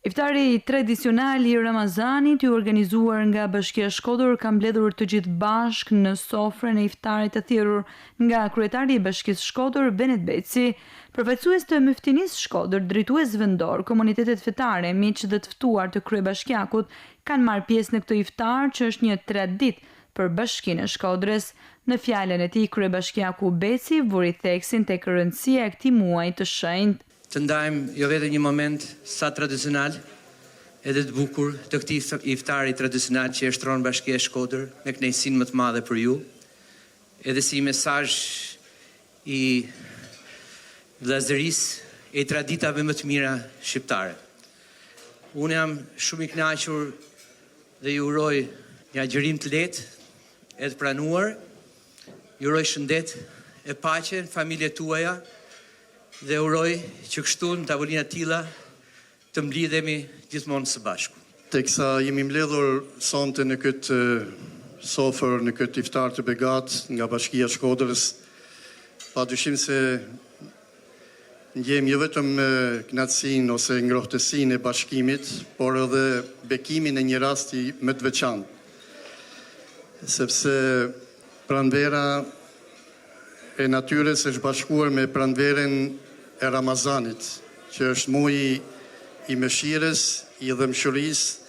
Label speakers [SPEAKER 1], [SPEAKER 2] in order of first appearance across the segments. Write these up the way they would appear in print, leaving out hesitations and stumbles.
[SPEAKER 1] Iftari tradicional i Ramazanit i organizuar nga Bashkia Shkodër ka mbledhur të gjithë bashkë në sofrën e iftarit të thirrur nga kryetari i Bashkisë Shkodër, Benet Beci. Përfaqësues të Myftinisë Shkodër, drejtues vendorë, komunitetet fetare, miq dhe të ftuar të kryebashkiakut kanë marrë pjesë në këtë iftar që është një traditë për Bashkinë e Shkodrës. Në fjalën e tij kryebashkiaku Beci vuri theksin tek rëndësia e këtij muaji të shenjtë.
[SPEAKER 2] Të ndajmë jo vetëm një moment sa tradicional edhe të bukur të këtij iftari tradicional që e shtron Bashkia e Shkodër me kënaqësinë më të madhe për ju, edhe si një mesazh i vëllazërisë e i traditave më të mira shqiptare. Unë jam shumë i kënaqur dhe ju uroj një agjërim të lehtë e të pranuar, ju uroj shëndet e paqe në familjet tuaja, Dhe uroj që kështu në tavolina të tilla të mblidhemi gjithmonë së bashku.
[SPEAKER 3] Teksa jemi mbledhur sonte në këtë sofër, në këtë iftar të begatë nga Bashkia e Shkodrës, pa dyshim se ndjejmë jo vetëm kënaqësinë ose ngrohtësinë e bashkimit, por edhe bekimin e një rasti më të veçantë. Sepse pranvera e natyrës është bashkuar me pranverën e Ramazanit, që është muaji i mëshirës, i dhembshurisë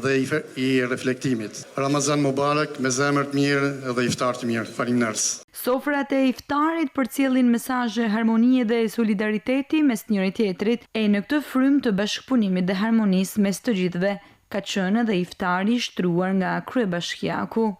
[SPEAKER 3] dhe i reflektimit. Ramazan Mubarak, me zemër të mirë dhe iftar të mirë. Faleminderit.
[SPEAKER 1] Sofrat e iftarit përcjellin mesazhe harmonie dhe solidariteti mes njëri-tjetrit, e në këtë frymë të bashkëpunimit dhe harmonisë mes të gjithëve ka qenë edhe iftari i shtruar nga kryebashkiaku.